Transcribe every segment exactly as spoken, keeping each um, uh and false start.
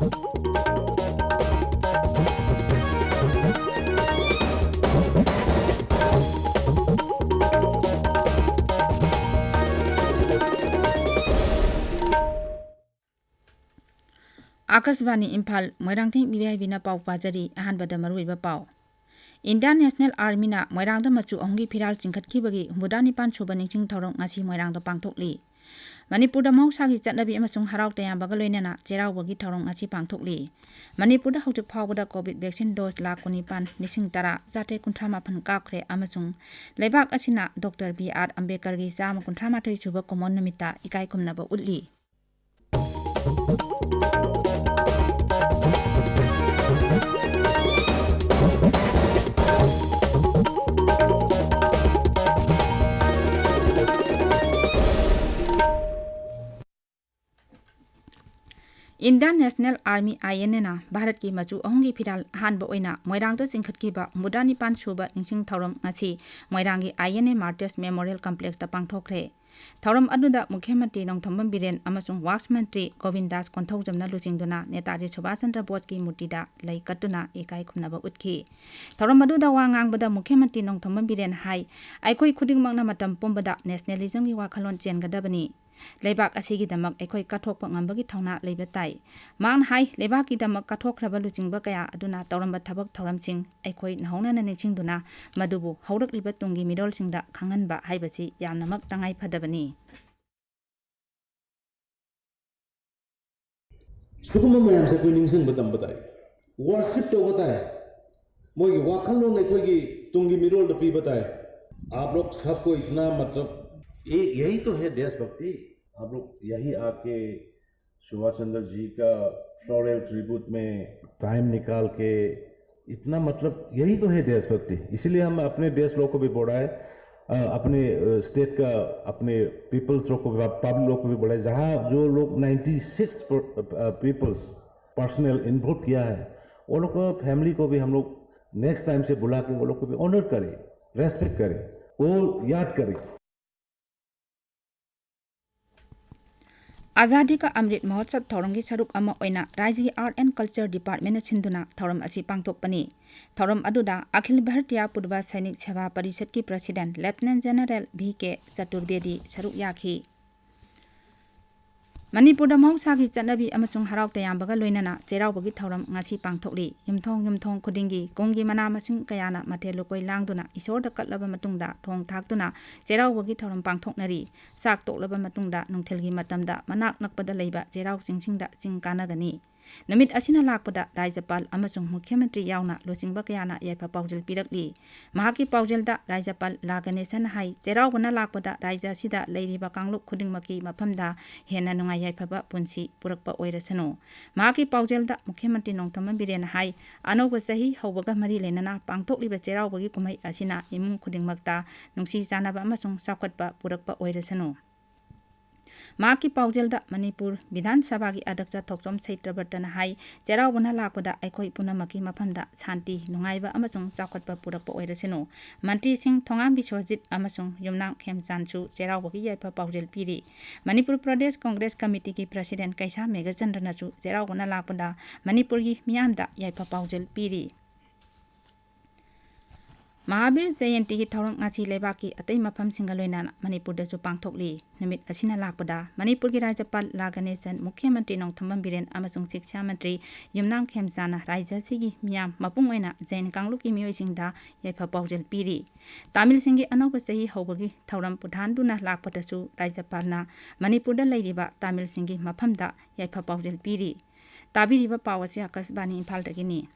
ꯑꯥꯀꯥꯁꯕꯥꯅꯤ ꯏꯝꯐꯥꯜ, ꯃꯣꯏꯔꯥꯡꯊꯦꯝ ꯏꯕꯦꯍꯥꯏꯕꯤꯅ ꯄꯥꯎ ꯄꯥꯖꯔꯤ꯫ ꯑꯍꯥꯟꯕꯗ ꯃꯔꯨꯑꯣꯏꯕ ꯄꯥꯎ꯫ ꯏꯟꯗꯤꯌꯥꯟ ꯅꯦꯁꯅꯦꯜ ꯑꯥꯔꯃꯤꯅ ꯃꯣꯏꯔꯥꯡꯗ ꯃꯆꯨ ꯑꯍꯨꯝꯒꯤ ꯐꯤꯔꯥꯜ ꯆꯤꯡꯈꯠꯈꯤꯕꯒꯤ ꯍꯨꯝꯐꯨꯇꯔꯥ ꯅꯤꯄꯥꯟ ꯁꯨꯕ ꯅꯤꯡꯁꯤꯡ ꯊꯧꯔꯝ ꯉꯁꯤ ꯃꯣꯏꯔꯥꯡꯗ ꯄꯥꯡꯊꯣꯛꯂꯤ꯫ ꯃꯅꯤꯄꯨꯔꯗ ꯃꯍꯧꯁꯥꯒꯤ ꯆꯠꯅꯕꯤ ꯑꯃꯁꯨꯡ ꯍꯔꯥꯎ ꯇꯌꯥꯝꯕꯒ ꯂꯣꯏꯅꯅ ꯆꯩꯔꯥꯎꯕꯒꯤ ꯊꯧꯔꯝ ꯉꯁꯤ ꯄꯥꯡꯊꯣꯛꯂꯤ꯫ ꯃꯅꯤꯄꯨꯔꯗ ꯍꯧꯖꯤꯛ ꯐꯥꯎꯕꯗ ꯀꯣꯚꯤꯗ ꯚꯦꯛꯁꯤꯟ ꯗꯣꯁ ꯂꯥꯈ ꯀꯨꯟꯅꯤꯄꯥꯟ ꯂꯤꯁꯤꯡ ꯇꯔꯥ ꯆꯥꯇ꯭ꯔꯦꯠ ꯀꯨꯟꯊ꯭ꯔꯥ ꯃꯥꯄꯟ ꯀꯥꯞꯈ꯭ꯔꯦ ꯑꯃꯁꯨꯡ ꯂꯩꯕꯥꯛ ꯑꯁꯤꯅ ꯗꯣꯛꯇꯔ ꯕꯤ ꯑꯥꯔ ꯑꯝꯕꯦꯗꯀꯔꯒꯤ ꯆꯥꯝꯃ ꯀꯨꯟꯊ꯭ꯔꯥ ꯃꯥꯊꯣꯏ ꯁꯨꯕ ꯀꯨꯃꯣꯟ ꯅꯨꯃꯤꯠꯇ ꯏꯀꯥꯏ ꯈꯨꯝꯅꯕ ꯎꯠꯂꯤ꯫ Indian national army, I N ꯑꯦꯅ ꯚꯥꯔꯠꯀꯤ ꯃꯆꯨ ꯑꯍꯨꯝꯒꯤ ꯐꯤꯔꯥꯜ ꯑꯍꯥꯟꯕ ꯑꯣꯏꯅ ꯃꯣꯏꯔꯥꯡꯗ ꯆꯤꯡꯈꯠꯈꯤꯕ ꯍꯨꯝꯐꯨꯇꯔꯥ ꯅꯤꯄꯥꯟ ꯁꯨꯕ ꯅꯤꯡꯁꯤꯡ ꯊꯧꯔꯝ ꯉꯁꯤ ꯃꯣꯏꯔꯥꯡꯒꯤ ꯑꯥꯏ ꯑꯦꯟ ꯑꯦ ꯃꯥꯔꯇꯤꯌꯔꯁ ꯃꯦꯃꯣꯔꯤꯌꯦꯜ ꯀꯝꯄ꯭ꯂꯦꯛꯁꯇ ꯄꯥꯡꯊꯣꯛꯈ꯭ꯔꯦ꯫ ꯊꯧꯔꯝ ꯑꯗꯨꯗ ꯃꯨꯈ꯭ꯌ ꯃꯟꯇ꯭ꯔꯤ ꯅꯣꯡꯊꯣꯝꯕꯝ ꯕꯤꯔꯦꯟ ꯑꯃꯁꯨꯡ ꯋꯥꯔꯛꯁ ꯃꯟꯇ꯭ꯔꯤ ꯒꯣꯕꯤꯟꯗꯥꯁ ꯀꯣꯟꯊꯧꯖꯝꯅ ꯂꯨꯆꯤꯡꯗꯨꯅ ꯅꯦꯇꯥꯖꯤ ꯁꯨꯚꯥꯁ ꯆꯟꯗ꯭ꯔ ꯕꯣꯁꯀꯤ ꯃꯨꯔꯇꯤꯗ ꯂꯩ ꯀꯠꯇꯨꯅ ꯏꯀꯥꯏ ꯈꯨꯝꯅꯕ ꯎꯠꯈꯤ꯫ ꯊꯧꯔꯝ ꯑꯗꯨꯗ ꯋꯥ ꯉꯥꯡꯕꯗ ꯃꯨꯈ꯭ꯌ ꯃꯟꯇ꯭ꯔꯤ ꯅꯣꯡꯊꯣꯝꯕꯝ ꯕꯤꯔꯦꯟ ꯍꯥꯏ, ꯑꯩꯈꯣꯏ ꯈꯨꯗꯤꯡꯃꯛꯅ ꯃꯇꯝ ꯄꯨꯝꯕꯗ ꯅꯦꯁꯅꯦꯂꯤꯖꯝꯒꯤ ꯋꯥꯈꯜꯂꯣꯟ ꯆꯦꯟꯒꯗꯕꯅꯤ꯫ ꯂꯩꯕꯥꯛ ꯑꯁꯤꯒꯤꯗꯃꯛ ꯑꯩꯈꯣꯏ ꯀꯠꯊꯣꯛꯄ ꯉꯝꯕꯒꯤ ꯊꯧꯅꯥ ꯂꯩꯕ ꯇꯥꯏ꯫ ꯃꯍꯥꯛꯅ ꯍꯥꯏ, ꯂꯩꯕꯥꯛꯀꯤꯗꯃꯛ ꯀꯠꯊꯣꯛꯈ꯭ꯔꯕ ꯂꯨꯆꯤꯡꯕ ꯀꯌꯥ ꯑꯗꯨꯅ ꯇꯧꯔꯝꯕ ꯊꯕꯛ ꯊꯧꯔꯝꯁꯤꯡ ꯑꯩꯈꯣꯏ ꯅꯧꯍꯧꯅꯅ ꯅꯤꯡꯁꯤꯡꯗꯨꯅ ꯃꯗꯨꯕꯨ ꯍꯧꯔꯛꯂꯤꯕ ꯇꯨꯡꯒꯤ ꯃꯤꯔꯣꯜꯁꯤꯡꯗ ꯈꯪꯍꯟꯕ ꯍꯥꯏꯕꯁꯤ ꯌꯥꯝꯅꯃꯛ ꯇꯉꯥꯏ ꯐꯗꯕꯅꯤ꯫ ꯁꯤꯒꯨꯝꯕ ꯃꯌꯥꯝꯁꯦ ꯑꯩꯈꯣꯏ ꯅꯤꯡꯁꯤꯡꯕ ꯇꯝꯕ ꯇꯥꯏ, ꯋꯥꯔꯁꯤꯞ ꯇꯧꯕ ꯇꯥꯏ, ꯃꯣꯏꯒꯤ ꯋꯥꯈꯜꯂꯣꯟ ꯑꯩꯈꯣꯏꯒꯤ ꯇꯨꯡꯒꯤ ꯃꯤꯔꯣꯜꯗ ꯄꯤꯕ ꯇꯥꯏ꯫ आप लोग सबको इतना, मतलब, ये, यही तो है देशभक्ति। आप लोग यही आके सुभाष चंद्र जी का फ्लोरल ट्रिब्यूट में टाइम निकाल के इतना, मतलब, यही तो है देशभक्ति। इसीलिए हम अपने देश लोग को भी बढ़ाए, अ, अपने, अ, स्टेट का, अपने पीपल्स लोग को भी, पब्लिक लोग को भी बढ़ाए। जहाँ जो लोग ninety six peoples personal involve किया है, वो लोग को, फैमिली को भी हम लोग नेक्स्ट टाइम से बुला के वो लोग को भी ऑनर करें, रेस्पेक्ट करें, वो याद करें। ꯑꯖꯥꯗꯤ ꯀꯥ ꯑꯃ꯭ꯔꯤꯠ ꯃꯍꯣꯠꯁꯕ ꯊꯧꯔꯝꯒꯤ ꯁꯔꯨꯛ ꯑꯃ ꯑꯣꯏꯅ ꯔꯥꯏꯖ꯭ꯌꯒꯤ Art and Culture Department ꯅ ꯁꯤꯟꯗꯨꯅ ꯊꯧꯔꯝ ꯑꯁꯤ ꯄꯥꯡꯊꯣꯛꯄꯅꯤ꯫ ꯊꯧꯔꯝ ꯑꯗꯨꯗ ꯑꯈꯤꯜ ꯚꯥꯔꯇꯤꯌꯥ ꯄꯨꯔꯕ ꯁꯩꯅꯤꯛ ꯁꯦꯕꯥ ꯄꯔꯤꯁꯠꯀꯤ President Lieutenant General V K ꯆꯇꯨꯔꯕꯦꯗꯤ ꯁꯔꯨꯛ ꯌꯥꯈꯤ꯫ ꯃꯅꯤꯄꯨꯔꯗ ꯃꯍꯧꯁꯥꯒꯤ ꯆꯠꯅꯕꯤ ꯑꯃꯁꯨꯡ ꯍꯔꯥꯎ ꯇꯌꯥꯝꯕꯒ ꯂꯣꯏꯅꯅ ꯆꯩꯔꯥꯎꯕꯒꯤ ꯊꯧꯔꯝ ꯉꯁꯤ ꯄꯥꯡꯊꯣꯛꯂꯤ꯫ ꯌꯨꯝꯊꯣꯡ ꯌꯨꯝꯊꯣꯡ ꯈꯨꯗꯤꯡꯒꯤ ꯀꯨꯝꯒꯤ ꯃꯅꯥ ꯃꯁꯤꯡ ꯀꯌꯥꯅ ꯃꯊꯦꯜ ꯂꯨꯀꯣꯏ ꯂꯥꯡꯗꯨꯅ ꯏꯁꯣꯔꯗ ꯀꯠꯂꯕ ꯃꯇꯨꯡꯗ ꯊꯣꯡ ꯊꯥꯛꯇꯨꯅ ꯆꯩꯔꯥꯎꯕꯒꯤ ꯊꯧꯔꯝ ꯄꯥꯡꯊꯣꯛꯅꯔꯤ꯫ ꯆꯥꯛ ꯇꯣꯛꯂꯕ ꯃꯇꯨꯡꯗ ꯅꯨꯡꯊꯤꯜꯒꯤ ꯃꯇꯝꯗ ꯃꯅꯥꯛ ꯅꯛꯄꯗ ꯂꯩꯕ ꯆꯩꯔꯥꯎ ꯆꯤꯡꯁꯤꯡꯗ ꯆꯤꯡ ꯀꯥꯅꯒꯅꯤ꯫ ꯅꯨꯃꯤꯠ ꯑꯁꯤꯅ ꯂꯥꯛꯄꯗ ꯔꯥꯖ꯭ꯌꯄꯥꯜ ꯑꯃꯁꯨꯡ ꯃꯨꯈ꯭ꯌ ꯃꯟꯇ꯭ꯔꯤ ꯌꯥꯎꯅ ꯂꯨꯆꯤꯡꯕ ꯀꯌꯥꯅ ꯌꯥꯏꯐ ꯄꯥꯎꯖꯦꯜ ꯄꯤꯔꯛꯂꯤ꯫ ꯃꯍꯥꯛꯀꯤ ꯄꯥꯎꯖꯦꯜꯗ ꯔꯥꯖ꯭ꯌꯄꯥꯜ ꯂꯥ ꯒꯅꯦꯁꯟ ꯍꯥꯏ, ꯆꯩꯔꯥꯎꯕꯅ ꯂꯥꯛꯄꯗ ꯔꯥꯖ꯭ꯌ ꯑꯁꯤꯗ ꯂꯩꯔꯤꯕ ꯀꯥꯡꯂꯨꯞ ꯈꯨꯗꯤꯡꯃꯛꯀꯤ ꯃꯐꯝꯗ ꯍꯦꯟꯅ ꯅꯨꯡꯉꯥꯏ ꯌꯥꯏꯐꯕ ꯄꯨꯟꯁꯤ ꯄꯨꯔꯛꯄ ꯑꯣꯏꯔꯁꯅꯨ꯫ ꯃꯍꯥꯛꯀꯤ ꯄꯥꯎꯖꯦꯜꯗ ꯃꯨꯈ꯭ꯌ ꯃꯟꯇ꯭ꯔꯤ ꯅꯣꯡꯊꯣꯝꯕꯝ ꯕꯤꯔꯦꯟꯅ ꯍꯥꯏ, ꯑꯅꯧꯕ ꯆꯍꯤ ꯍꯧꯕꯒ ꯃꯔꯤ ꯂꯩꯅꯅ ꯄꯥꯡꯊꯣꯛꯂꯤꯕ ꯆꯩꯔꯥꯎꯕꯒꯤ ꯀꯨꯝꯍꯩ ꯑꯁꯤꯅ ꯏꯃꯨꯡ ꯈꯨꯗꯤꯡꯃꯛꯇ ꯅꯨꯡꯁꯤ ꯆꯥꯟꯅꯕ ꯑꯃꯁꯨꯡ ꯆꯥꯎꯈꯠꯄ ꯄꯨꯔꯛꯄ ꯑꯣꯏꯔꯁꯅꯨ꯫ ꯃꯍꯥꯛꯀꯤ ꯄꯥꯎꯖꯦꯜꯗ ꯃꯅꯤꯄꯨꯔ ꯕꯤꯙꯥꯟ ꯁꯚꯥꯒꯤ ꯑꯗ꯭ꯌꯛꯁ ꯊꯣꯛꯆꯣꯝ ꯁꯩꯇ꯭ꯔꯕꯔꯇꯅ ꯍꯥꯏ, ꯆꯩꯔꯥꯎꯕꯅ ꯂꯥꯛꯄꯗ ꯑꯩꯈꯣꯏ ꯄꯨꯝꯅꯃꯛꯀꯤ ꯃꯐꯝꯗ ꯁꯥꯟꯇꯤ, ꯅꯨꯡꯉꯥꯏꯕ ꯑꯃꯁꯨꯡ ꯆꯥꯎꯈꯠꯄ ꯄꯨꯔꯛꯄ ꯑꯣꯏꯔꯁꯅꯨ꯫ ꯃꯟꯇ꯭ꯔꯤꯁꯤꯡ ꯊꯣꯉꯥꯝ ꯕꯤꯁ꯭ꯋꯖꯤꯠ ꯑꯃꯁꯨꯡ ꯌꯨꯝꯅꯥꯝ ꯈꯦꯝꯆꯥꯟꯁꯨ ꯆꯩꯔꯥꯎꯕꯒꯤ ꯌꯥꯏꯐ ꯄꯥꯎꯖꯦꯜ ꯄꯤꯔꯤ꯫ ꯃꯅꯤꯄꯨꯔ ꯄ꯭ꯔꯗꯦꯁ ꯀꯣꯡꯒ꯭ꯔꯦꯁ ꯀꯃꯤꯇꯤꯒꯤ President ꯀꯩꯁꯥ ꯃꯦꯘꯆꯟꯗ꯭ꯔꯅꯁꯨ ꯆꯩꯔꯥꯎꯕꯅ ꯂꯥꯛꯄꯗ ꯃꯅꯤꯄꯨꯔꯒꯤ ꯃꯤꯌꯥꯝꯗ ꯌꯥꯏꯐ ꯄꯥꯎꯖꯦꯜ ꯄꯤꯔꯤ꯫ ꯃꯍꯥꯕꯤꯔ ꯖꯌꯟꯇꯤꯒꯤ ꯊꯧꯔꯝ ꯉꯁꯤ ꯂꯩꯕꯥꯛꯀꯤ ꯑꯇꯩ ꯃꯐꯝꯁꯤꯡꯒ ꯂꯣꯏꯅꯅ ꯃꯅꯤꯄꯨꯔꯗꯁꯨ ꯄꯥꯡꯊꯣꯛꯂꯤ꯫ ꯅꯨꯃꯤꯠ ꯑꯁꯤꯅ ꯂꯥꯛꯄꯗ ꯃꯅꯤꯄꯨꯔꯒꯤ ꯔꯥꯖ꯭ꯌꯄꯥꯜ ꯂꯥ ꯒꯅꯦꯁꯟ, ꯃꯨꯈ꯭ꯌ ꯃꯟꯇ꯭ꯔꯤ ꯅꯣꯡꯊꯣꯝꯕꯝ ꯕꯤꯔꯦꯟ ꯑꯃꯁꯨꯡ ꯁꯤꯛꯁꯥ ꯃꯟꯇ꯭ꯔꯤ ꯌꯨꯝꯅꯥꯝ ꯈꯦꯝꯆꯥꯟꯅ ꯔꯥꯖ꯭ꯌ ꯑꯁꯤꯒꯤ ꯃꯤꯌꯥꯝ, ꯃꯄꯨꯡ ꯑꯣꯏꯅ ꯖꯩꯟ ꯀꯥꯡꯂꯨꯞꯀꯤ ꯃꯤꯑꯣꯏꯁꯤꯡꯗ ꯌꯥꯏꯐ ꯄꯥꯎꯖꯦꯜ ꯄꯤꯔꯤ꯫ ꯇꯥꯃꯤꯜꯁꯤꯡꯒꯤ ꯑꯅꯧꯕ ꯆꯍꯤ ꯍꯧꯕꯒꯤ ꯊꯧꯔꯝ ꯄꯨꯊꯥꯟꯗꯨꯅ ꯂꯥꯛꯄꯗꯁꯨ ꯔꯥꯖ꯭ꯌꯄꯥꯜꯅ ꯃꯅꯤꯄꯨꯔꯗ ꯂꯩꯔꯤꯕ ꯇꯥꯃꯤꯜꯁꯤꯡꯒꯤ ꯃꯐꯝꯗ ꯌꯥꯏꯐ ꯄꯥꯎꯖꯦꯜ ꯄꯤꯔꯤ꯫ ꯇꯥꯕꯤꯔꯤꯕ ꯄꯥꯎ ꯑꯁꯤ ꯑꯀꯥꯁꯕꯥꯅꯤ ꯏꯝꯐꯥꯜꯗꯒꯤꯅꯤ꯫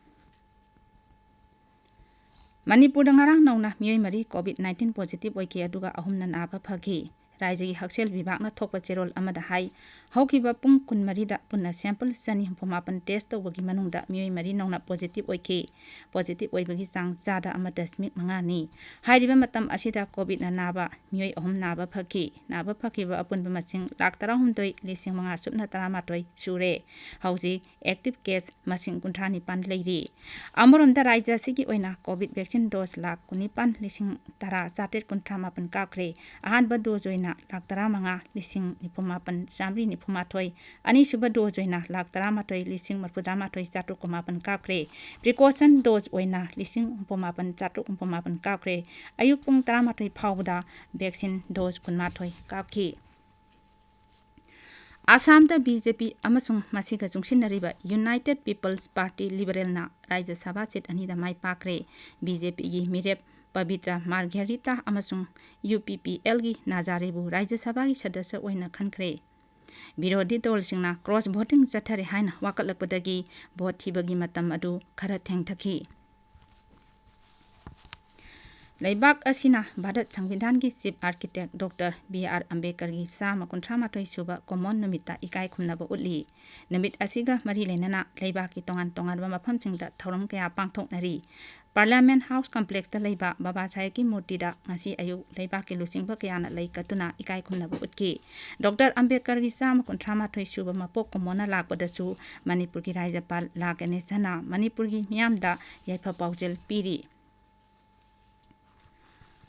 ꯃꯅꯤꯄꯨꯔꯗ ꯉꯔꯥꯡ ꯅꯧꯅ ꯃꯤꯑꯣꯏ ꯃꯔꯤ COVID nineteen positive ꯑꯣꯏꯈꯤ, ꯑꯗꯨꯒ ꯑꯍꯨꯝꯅ ꯅꯥꯕ ꯐꯈꯤ꯫ ꯔꯥꯖ꯭ꯌꯒꯤ ꯍꯛꯁꯦꯜ ꯕꯤꯚꯥꯒꯅ ꯊꯣꯛꯄ ꯆꯦꯔꯣꯜ ꯑꯃꯗ ꯍꯥꯏ, ꯍꯧꯈꯤꯕ ꯄꯨꯡ ꯀꯨꯟꯃꯔꯤꯗ ꯄꯨꯟꯅ sample ꯆꯅꯤ ꯍꯨꯝꯐꯨ ꯃꯥꯄꯟ test ꯇꯧꯕꯒꯤ ꯃꯅꯨꯡꯗ ꯃꯤꯑꯣꯏ ꯃꯔꯤ ꯅꯧꯅ positive ꯑꯣꯏꯈꯤ꯫ Positive ꯑꯣꯏꯕꯒꯤ ꯆꯥꯡ ꯆꯥꯗ ꯑꯃ ꯗꯁꯃꯤꯛ ꯃꯉꯥꯅꯤ꯫ ꯍꯥꯏꯔꯤꯕ ꯃꯇꯝ ꯑꯁꯤꯗ COVIDꯅ ꯅꯥꯕ ꯃꯤꯑꯣꯏ ꯑꯍꯨꯝ ꯅꯥꯕ ꯐꯈꯤ꯫ ꯅꯥꯕ ꯐꯈꯤꯕ ꯑꯄꯨꯟꯕ ꯃꯁꯤꯡ ꯂꯥꯈ ꯇꯔꯥꯍꯨꯝꯗꯣꯏ ꯂꯤꯁꯤꯡ ꯃꯉꯥ ꯁꯨꯞꯅ ꯇꯔꯥꯃꯥꯊꯣꯏ ꯁꯨꯔꯦ꯫ ꯍꯧꯖꯤꯛ active case ꯃꯁꯤꯡ ꯀꯨꯟꯊ꯭ꯔꯥ ꯅꯤꯄꯥꯟ ꯂꯩꯔꯤ꯫ ꯑꯃꯔꯣꯝꯗ ꯔꯥꯖ꯭ꯌ ꯑꯁꯤꯒꯤ ꯑꯣꯏꯅ COVID vaccine dose ꯂꯥꯈ ꯀꯨꯟꯅꯤꯄꯥꯟ ꯂꯤꯁꯤꯡ ꯇꯔꯥ ꯆꯥꯇ꯭ꯔꯦꯠ ꯀꯨꯟꯊ꯭ꯔꯥ ꯃꯥꯄꯟ ꯀꯥꯞꯈ꯭ꯔꯦ꯫ ꯑꯍꯥꯟꯕ dose ꯑꯣꯏꯅ ꯂꯥꯈ ꯇꯔꯥꯃꯉꯥ ꯂꯤꯁꯤꯡ ꯅꯤꯐꯨ ꯃꯥꯄꯟ ꯆꯥꯃꯔꯤ ꯅꯤꯐꯨ ꯃꯥꯊꯣꯏ, ꯑꯅꯤꯁꯨꯕ dose ꯑꯣꯏꯅ ꯂꯥꯈ ꯇꯔꯥꯃꯥꯊꯣꯏ ꯂꯤꯁꯤꯡ ꯃꯔꯤꯐꯨꯇꯔꯥ ꯃꯥꯊꯣꯏ ꯆꯥꯇ꯭ꯔꯨꯛ ꯀꯨꯟꯃꯥꯄꯟ ꯀꯥꯞꯈ꯭ꯔꯦ꯫ Precaution dose ꯑꯣꯏꯅ ꯂꯤꯁꯤꯡ ꯍꯨꯝꯐꯨ ꯃꯥꯄꯟ ꯆꯥꯇ꯭ꯔꯨꯛ ꯍꯨꯝꯐꯨ ꯃꯥꯄꯟ ꯀꯥꯞꯈ꯭ꯔꯦ꯫ ꯑꯌꯨꯛ ꯄꯨꯡ ꯇꯔꯥꯃꯥꯊꯣꯏ ꯐꯥꯎꯕꯗ vaccine dose ꯀꯨꯟꯃꯥꯊꯣꯏ ꯀꯥꯞꯈꯤ꯫ ꯑꯁꯥꯝꯗ BJP ꯑꯃꯁꯨꯡ ꯃꯁꯤꯒ ꯆꯨꯡꯁꯤꯟꯅꯔꯤꯕ United People's Party Liberalꯅ ꯔꯥꯖ꯭ꯌ ꯁꯚꯥ seat ꯑꯅꯤꯗ ꯃꯥꯏ ꯄꯥꯛꯈ꯭ꯔꯦ꯫ BJPꯒꯤ ꯃꯤꯔꯦꯞ ꯄꯕꯤꯇ꯭ꯔ ꯃꯥꯔꯘꯦꯔꯤꯇꯥ ꯑꯃꯁꯨꯡ UPPLꯒꯤ ꯅꯥꯖꯥꯔꯦꯕꯨ ꯔꯥꯖ꯭ꯌ ꯁꯚꯥꯒꯤ ꯁꯗꯁ꯭ꯌ ꯑꯣꯏꯅ ꯈꯟꯈ꯭ꯔꯦ꯫ ꯕꯤꯔꯣꯙꯤ ꯗꯜꯁꯤꯡꯅ cross voting ꯆꯠꯊꯔꯦ ꯍꯥꯏꯅ ꯋꯥꯀꯠꯂꯛꯄꯗꯒꯤ vote ꯊꯤꯕꯒꯤ ꯃꯇꯝ ꯑꯗꯨ ꯈꯔ ꯊꯦꯡꯊꯈꯤ꯫ ꯂꯩꯕꯥꯛ ꯑꯁꯤꯅ Bharat ꯁꯪꯕꯤꯙꯥꯟꯒꯤ Chief Architect Doctor B R ꯑꯝꯕꯦꯗꯀꯔꯒꯤ ꯆꯥꯝꯃ ꯀꯨꯟꯊ꯭ꯔꯥ ꯃꯥꯊꯣꯏ ꯁꯨꯕ ꯀꯨꯝꯑꯣꯟ ꯅꯨꯃꯤꯠꯇ ꯏꯀꯥꯏ ꯈꯨꯝꯅꯕ ꯎꯠꯂꯤ꯫ ꯅꯨꯃꯤꯠ ꯑꯁꯤꯒ ꯃꯔꯤ ꯂꯩꯅꯅ ꯂꯩꯕꯥꯛꯀꯤ ꯇꯣꯉꯥꯟ ꯇꯣꯉꯥꯟꯕ ꯃꯐꯝꯁꯤꯡꯗ ꯊꯧꯔꯝ ꯀꯌꯥ ꯄꯥꯡꯊꯣꯛꯅꯔꯤ꯫ Parliament House Complexꯇ ꯂꯩꯕ ꯕꯕꯥ ꯁꯥꯍꯦꯕꯀꯤ ꯃꯨꯔꯇꯤꯗ ꯉꯁꯤ ꯑꯌꯨꯛ ꯂꯩꯕꯥꯛꯀꯤ ꯂꯨꯆꯤꯡꯕ ꯀꯌꯥꯅ ꯂꯩ ꯀꯠꯇꯨꯅ ꯏꯀꯥꯏ ꯈꯨꯝꯅꯕ ꯎꯠꯈꯤ꯫ ꯗꯣꯛꯇꯔ ꯑꯝꯕꯦꯗꯀꯔꯒꯤ ꯆꯥꯝꯃ ꯀꯨꯟꯊ꯭ꯔꯥ ꯃꯥꯊꯣꯏ ꯁꯨꯕ ꯃꯄꯣꯛ ꯀꯨꯝꯑꯣꯟꯅ ꯂꯥꯛꯄꯗꯁꯨ ꯃꯅꯤꯄꯨꯔꯒꯤ ꯔꯥꯖ꯭ꯌꯄꯥꯜ ꯂꯥ ꯒꯅꯦꯁꯟꯅ ꯃꯅꯤꯄꯨꯔꯒꯤ ꯃꯤꯌꯥꯝꯗ ꯌꯥꯏꯐ ꯄꯥꯎꯖꯦꯜ ꯄꯤꯔꯤ꯫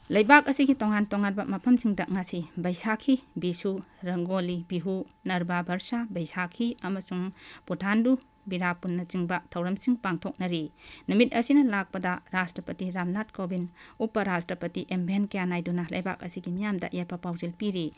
ꯂꯩꯕꯥꯛ ꯑꯁꯤꯒꯤ ꯇꯣꯉꯥꯟ ꯇꯣꯉꯥꯟꯕ ꯃꯐꯝꯁꯤꯡꯗ ꯉꯁꯤ ꯕꯩꯁꯥꯈꯤ, ꯕꯤꯁꯨ, ꯔꯪꯒꯣꯂꯤ, ꯕꯤꯍꯨ, ꯅꯔꯕꯥ ꯕꯔꯁꯥ, ꯕꯩꯁꯥꯈꯤ ꯑꯃꯁꯨꯡ ꯄꯨꯊꯥꯟꯗꯨ ꯕꯤꯔꯥꯄꯨꯟꯅꯆꯤꯡꯕ ꯊꯧꯔꯝꯁꯤꯡ ꯄꯥꯡꯊꯣꯛꯅꯔꯤ꯫ ꯅꯨꯃꯤꯠ ꯑꯁꯤꯅ ꯂꯥꯛꯄꯗ ꯔꯥꯁꯇ꯭ꯔꯄꯇꯤ ꯔꯥꯝꯅꯥꯊ ꯀꯣꯕꯤꯟꯗ, ꯎꯄ ꯔꯥꯁꯇ꯭ꯔꯄꯇꯤ ꯑꯦꯝ ꯚꯦꯟꯀꯌꯥ ꯅꯥꯏꯗꯨꯅ ꯂꯩꯕꯥꯛ ꯑꯁꯤꯒꯤ ꯃꯤꯌꯥꯝꯗ ꯌꯥꯏꯐ ꯄꯥꯎꯖꯦꯜ ꯄꯤꯔꯤ꯫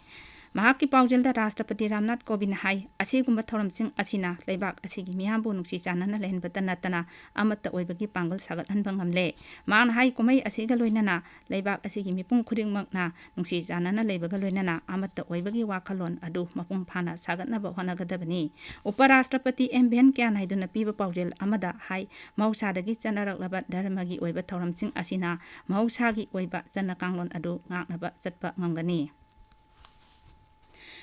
ꯃꯍꯥꯛꯀꯤ ꯄꯥꯎꯖꯦꯜꯗ ꯔꯥꯁꯇ꯭ꯔꯄꯇꯤ ꯔꯥꯝꯅꯥꯊ ꯀꯣꯕꯤꯟꯗ ꯍꯥꯏ, ꯑꯁꯤꯒꯨꯝꯕ ꯊꯧꯔꯝꯁꯤꯡ ꯑꯁꯤꯅ ꯂꯩꯕꯥꯛ ꯑꯁꯤꯒꯤ ꯃꯤꯌꯥꯝꯕꯨ ꯅꯨꯡꯁꯤ ꯆꯥꯟꯅꯅ ꯂꯩꯍꯟꯕꯇ ꯅꯠꯇꯅ ꯑꯃꯠꯇ ꯑꯣꯏꯕꯒꯤ ꯄꯥꯡꯒꯜ ꯁꯥꯒꯠꯍꯟꯕ ꯉꯝꯂꯦ꯫ ꯃꯍꯥꯛꯅ ꯍꯥꯏ, ꯀꯨꯝꯍꯩ ꯑꯁꯤꯒ ꯂꯣꯏꯅꯅ ꯂꯩꯕꯥꯛ ꯑꯁꯤꯒꯤ ꯃꯤꯄꯨꯝ ꯈꯨꯗꯤꯡꯃꯛꯅ ꯅꯨꯡꯁꯤ ꯆꯥꯟꯅꯅ ꯂꯩꯕꯒ ꯂꯣꯏꯅꯅ ꯑꯃꯠꯇ ꯑꯣꯏꯕꯒꯤ ꯋꯥꯈꯜꯂꯣꯟ ꯑꯗꯨ ꯃꯄꯨꯡ ꯐꯥꯅ ꯁꯥꯒꯠꯅꯕ ꯍꯣꯠꯅꯒꯗꯕꯅꯤ꯫ ꯎꯄ ꯔꯥꯁꯇ꯭ꯔꯄꯇꯤ ꯑꯦꯝ ꯚꯦꯟꯀꯌꯥ ꯅꯥꯏꯗꯨꯅ ꯄꯤꯕ ꯄꯥꯎꯖꯦꯜ ꯑꯃꯗ ꯍꯥꯏ, ꯃꯍꯧꯁꯥꯗꯒꯤ ꯆꯠꯅꯔꯛꯂꯕ ꯙꯔꯃꯒꯤ ꯑꯣꯏꯕ ꯊꯧꯔꯝꯁꯤꯡ ꯑꯁꯤꯅ ꯃꯍꯧꯁꯥꯒꯤ ꯑꯣꯏꯕ ꯆꯠꯅ ꯀꯥꯡꯂꯣꯟ ꯑꯗꯨ ꯉꯥꯛꯅꯕ ꯆꯠꯄ ꯉꯝꯒꯅꯤ꯫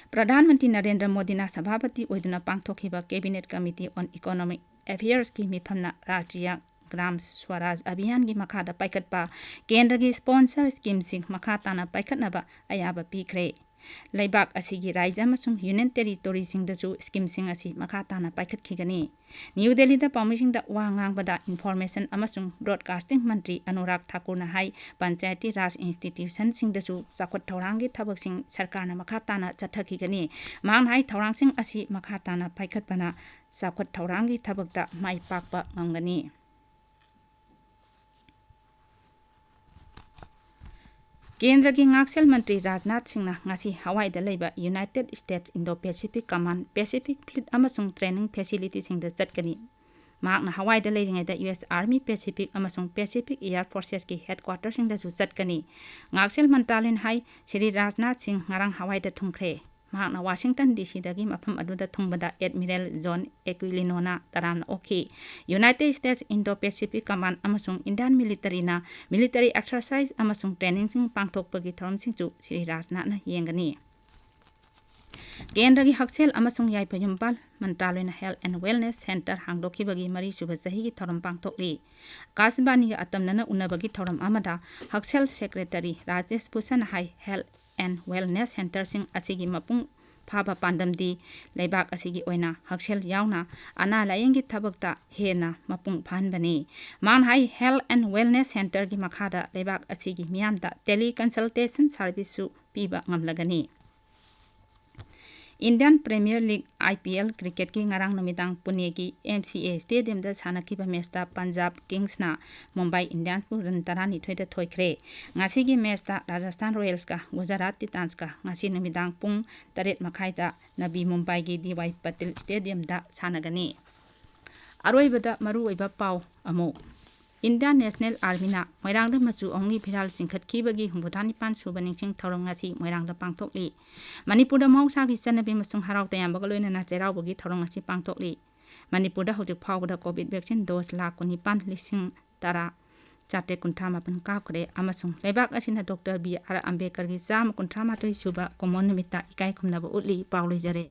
ꯄ꯭ꯔꯙꯥꯟ ꯃꯟꯇ꯭ꯔꯤ ꯅꯔꯦꯟꯗ꯭ꯔ ꯃꯣꯗꯤꯅ ꯁꯚꯥꯄꯇꯤ ꯑꯣꯏꯗꯨꯅ ꯄꯥꯡꯊꯣꯛꯈꯤꯕ Cabinet Committee on Economic Affairsꯀꯤ ꯃꯤꯐꯝꯅ ꯔꯥꯁꯇ꯭ꯔꯤꯌ ꯒ꯭ꯔꯥꯝ ꯁ꯭ꯋꯔꯥꯖ ꯑꯚꯤꯌꯥꯟꯒꯤ ꯃꯈꯥꯗ ꯄꯥꯏꯈꯠꯄ ꯀꯦꯟꯗ꯭ꯔꯒꯤ sponsor schemeꯁꯤꯡ ꯃꯈꯥ ꯇꯥꯅ ꯄꯥꯏꯈꯠꯅꯕ ꯑꯌꯥꯕ ꯄꯤꯈ꯭ꯔꯦ꯫ ꯂꯩꯕꯥꯛ ꯑꯁꯤꯒꯤ ꯔꯥꯖ꯭ꯌ ꯑꯃꯁꯨꯡ ꯌꯨꯅꯤꯌꯟ ꯇꯦꯔꯤꯇꯣꯔꯤꯁꯤꯡꯗꯁꯨ ꯁ꯭ꯀꯤꯝꯁꯤꯡ ꯑꯁꯤ ꯃꯈꯥ ꯇꯥꯅ ꯄꯥꯏꯈꯠꯈꯤꯒꯅꯤ꯫ ꯅ꯭ꯌꯨ ꯗꯦꯜꯂꯤꯗ ꯄꯥꯎꯃꯤꯁꯤꯡꯗ ꯋꯥ ꯉꯥꯡꯕꯗ ꯏꯟꯐꯣꯔꯃꯦꯁꯟ ꯑꯃꯁꯨꯡ ꯕ꯭ꯔꯣꯗꯀꯥꯁꯇꯤꯡ ꯃꯟꯇ꯭ꯔꯤ ꯑꯅꯨꯔꯥꯒ ꯊꯥꯀꯨꯔꯅ ꯍꯥꯏ, ꯄꯟꯆꯥꯌꯇꯤ ꯔꯥꯖ ꯏꯟꯁꯇꯤꯇ꯭ꯌꯨꯁꯟꯁꯤꯡꯗꯁꯨ ꯆꯥꯎꯈꯠ ꯊꯧꯔꯥꯡꯒꯤ ꯊꯕꯛꯁꯤꯡ ꯁꯔꯀꯥꯔꯅ ꯃꯈꯥ ꯇꯥꯅ ꯆꯠꯊꯈꯤꯒꯅꯤ꯫ ꯃꯍꯥꯛꯅ ꯍꯥꯏ, ꯊꯧꯔꯥꯡꯁꯤꯡ ꯑꯁꯤ ꯃꯈꯥ ꯇꯥꯅ ꯄꯥꯏꯈꯠꯄꯅ ꯆꯥꯎꯈꯠ ꯊꯧꯔꯥꯡꯒꯤ ꯊꯕꯛꯇ ꯃꯥꯏ ꯄꯥꯛꯄ ꯉꯝꯒꯅꯤ꯫ ꯀꯦꯟꯗ꯭ꯔꯒꯤ ꯉꯥꯛꯁꯦꯜ ꯃꯟꯇ꯭ꯔꯤ ꯔꯥꯖꯅꯥꯊ ꯁꯤꯡꯅ ꯉꯁꯤ ꯍꯋꯥꯏꯗ ꯂꯩꯕ united states Indo Pacific command Pacific fleet ꯑꯃꯁꯨꯡ ꯇ꯭ꯔꯦꯅꯤꯡ ꯐꯦꯁꯤꯂꯤꯇꯤꯁꯤꯡꯗ ꯆꯠꯀꯅꯤ꯫ ꯃꯍꯥꯛꯅ ꯍꯋꯥꯏꯗ ꯂꯩꯔꯤꯉꯩꯗ ꯌꯨ ꯑꯦꯁ ꯑꯥꯔꯃꯤ ꯄꯦꯁꯤꯐꯤꯛ ꯑꯃꯁꯨꯡ ꯄꯦꯁꯤꯐꯤꯛ ꯏꯌꯥꯔ ꯐꯣꯔꯁꯦꯁꯀꯤ ꯍꯦꯗꯀ꯭ꯋꯥꯇꯔꯁꯤꯡꯗꯁꯨ ꯆꯠꯀꯅꯤ꯫ ꯉꯥꯛꯁꯦꯜ ꯃꯟꯇ꯭ꯔꯥꯂꯌꯅ ꯍꯥꯏ, ꯁ꯭ꯔꯤ ꯔꯥꯖꯅꯥꯊ ꯁꯤꯡ ꯉꯔꯥꯡ ꯍꯋꯥꯏꯗ ꯊꯨꯡꯈ꯭ꯔꯦ꯫ ꯃꯍꯥꯛꯅ ꯋꯥꯁꯤꯡꯇꯟ ꯗꯤ ꯁꯤꯗꯒꯤ ꯃꯐꯝ ꯑꯗꯨꯗ ꯊꯨꯡꯕꯗ ꯑꯦꯗꯃꯤꯔꯦꯜ ꯖꯣꯟ ꯑꯦꯀ꯭ꯋꯤꯂꯤꯅꯣꯅ ꯇꯔꯥꯝꯅ ꯑꯣꯛꯈꯤ꯫ United states Indo Pacific command ꯑꯃꯁꯨꯡ ꯏꯟꯗꯤꯌꯟ ꯃꯤꯂꯤꯇꯔꯤꯅ ꯃꯤꯂꯤꯇꯔꯤ ꯑꯦꯛꯁꯔꯁꯥꯏꯖ ꯑꯃꯁꯨꯡ ꯇ꯭ꯔꯦꯅꯤꯡꯁꯤꯡ ꯄꯥꯡꯊꯣꯛꯄꯒꯤ ꯊꯧꯔꯝꯁꯤꯡꯁꯨ ꯁ꯭ꯔꯤ ꯔꯥꯖꯅꯥꯊꯅ ꯌꯦꯡꯒꯅꯤ꯫ ꯀꯦꯟꯗ꯭ꯔꯒꯤ ꯍꯛꯁꯦꯜ ꯑꯃꯁꯨꯡ ꯌꯥꯏꯐ ꯌꯨꯝꯕꯥꯜ ꯃꯟꯇ꯭ꯔꯥꯂꯌꯅ Health and Wellness Centre ꯍꯥꯡꯗꯣꯛꯈꯤꯕꯒꯤ ꯃꯔꯤꯁꯨꯕ ꯆꯍꯤꯒꯤ ꯊꯧꯔꯝ ꯄꯥꯡꯊꯣꯛꯂꯤ꯫ ꯑꯀꯥꯁꯕꯥꯅꯤꯒ ꯑꯇꯝꯅꯅ ꯎꯅꯕꯒꯤ ꯊꯧꯔꯝ ꯑꯃꯗ ꯍꯛꯁꯦꯜ ꯁꯦꯀ꯭ꯔꯦꯇꯔꯤ ꯔꯥꯖꯦꯁ ꯚꯨꯁꯟꯅ ꯍꯥꯏ, Health and Wellness Centreꯁꯤꯡ ꯑꯁꯤꯒꯤ ꯃꯄꯨꯡ ꯐꯥꯕ ꯄꯥꯟꯗꯝꯗꯤ ꯂꯩꯕꯥꯛ ꯑꯁꯤꯒꯤ ꯑꯣꯏꯅ ꯍꯛꯁꯦꯜ ꯌꯥꯎꯅ ꯑꯅꯥ ꯂꯥꯌꯦꯡꯒꯤ ꯊꯕꯛꯇ ꯍꯦꯟꯅ ꯃꯄꯨꯡ ꯐꯥꯍꯟꯕꯅꯤ꯫ ꯃꯥꯅ ꯍꯥꯏ, Health and Wellness Centreꯒꯤ ꯃꯈꯥꯗ ꯂꯩꯕꯥꯛ ꯑꯁꯤꯒꯤ ꯃꯤꯌꯥꯝꯗ ꯇꯦꯂꯤ ꯀꯟꯁꯜꯇꯦꯁꯟ ꯁꯥꯔꯚꯤꯁꯁꯨ ꯄꯤꯕ ꯉꯝꯂꯒꯅꯤ꯫ Indian premier league, I P L, ꯀ꯭ꯔꯤꯀꯦꯠꯀꯤ ꯉꯔꯥꯡ ꯅꯨꯃꯤꯗꯥꯡ ꯄꯨꯅꯦꯒꯤ ꯑꯦꯝ ꯁꯤ ꯑꯦ ꯁ꯭ꯇꯦꯗꯤꯌꯝꯗ ꯁꯥꯟꯅꯈꯤꯕ ꯃꯦꯆꯇ ꯄꯟꯖꯥꯕ ꯀꯤꯡꯁꯅ ꯃꯨꯝꯕꯥꯏ ꯏꯟꯗꯤꯌꯟꯁꯄꯨ ꯔꯟ ꯇꯔꯥꯅꯤꯊꯣꯏꯗ ꯊꯣꯏꯈ꯭ꯔꯦ꯫ ꯉꯁꯤꯒꯤ ꯃꯦꯆꯇ ꯔꯥꯖꯁꯊꯥꯟ ꯔꯣꯌꯦꯜꯁꯀ ꯒꯨꯖꯔꯥꯠ ꯇꯤꯇꯥꯟꯁꯀ ꯉꯁꯤ ꯅꯨꯃꯤꯗꯥꯡ ꯄꯨꯡ ꯇꯔꯦꯠ ꯃꯈꯥꯏꯗ ꯅꯕꯤ ꯃꯨꯝꯕꯥꯏꯒꯤ ꯗꯤ ꯋꯥꯏ ꯄꯇꯤꯜ ꯁ꯭ꯇꯦꯗꯤꯌꯝꯗ ꯁꯥꯟꯅꯒꯅꯤ꯫ ꯑꯔꯣꯏꯕꯗ ꯃꯔꯨꯑꯣꯏꯕ ꯄꯥꯎ ꯑꯃꯨꯛ꯫ ꯏꯟꯗꯤꯌꯥꯟ ꯅꯦꯁꯅꯦꯜ ꯑꯥꯔꯃꯤꯅ ꯃꯣꯏꯔꯥꯡꯗ ꯃꯆꯨ ꯑꯍꯨꯝꯒꯤ ꯐꯤꯔꯥꯜ ꯆꯤꯡꯈꯠꯈꯤꯕꯒꯤ ꯍꯨꯝꯐꯨꯇꯔꯥ ꯅꯤꯄꯥꯟ ꯁꯨꯕ ꯅꯤꯡꯁꯤꯡ ꯊꯧꯔꯝ ꯉꯁꯤ ꯃꯣꯏꯔꯥꯡꯗ ꯄꯥꯡꯊꯣꯛꯂꯤ꯫ ꯃꯅꯤꯄꯨꯔꯗ ꯃꯍꯧꯁꯥꯒꯤ ꯆꯠꯅꯕꯤ ꯑꯃꯁꯨꯡ ꯍꯔꯥꯎ ꯇꯌꯥꯝꯕꯒ ꯂꯣꯏꯅꯅ ꯆꯩꯔꯥꯎꯕꯒꯤ ꯊꯧꯔꯝ ꯉꯁꯤ ꯄꯥꯡꯊꯣꯛꯂꯤ꯫ ꯃꯅꯤꯄꯨꯔꯗ ꯍꯧꯖꯤꯛ ꯐꯥꯎꯕꯗ ꯀꯣꯚꯤꯗ ꯚꯦꯛꯁꯤꯟ ꯗꯣꯁ ꯂꯥꯈ ꯀꯨꯟꯅꯤꯄꯥꯟ ꯂꯤꯁꯤꯡ ꯇꯔꯥ ꯆꯥꯇ꯭ꯔꯦꯠ ꯀꯨꯟꯊ꯭ꯔꯥ ꯃꯥꯄꯟ ꯀꯥꯞꯈ꯭ꯔꯦ ꯑꯃꯁꯨꯡ ꯂꯩꯕꯥꯛ ꯑꯁꯤꯅ ꯗꯣꯛꯇꯔ ꯕꯤ ꯑꯥꯔ ꯑꯝꯕꯦꯗꯀꯔꯒꯤ ꯆꯥꯝꯃ ꯀꯨꯟꯊ꯭ꯔꯥ ꯃꯥꯊꯣꯏ ꯁꯨꯕ ꯀꯨꯝꯑꯣꯟ ꯅꯨꯃꯤꯠꯇ ꯏꯀꯥꯏ ꯈꯨꯝꯅꯕ ꯎꯠꯂꯤ꯫ ꯄꯥꯎ ꯂꯣꯏꯖꯔꯦ꯫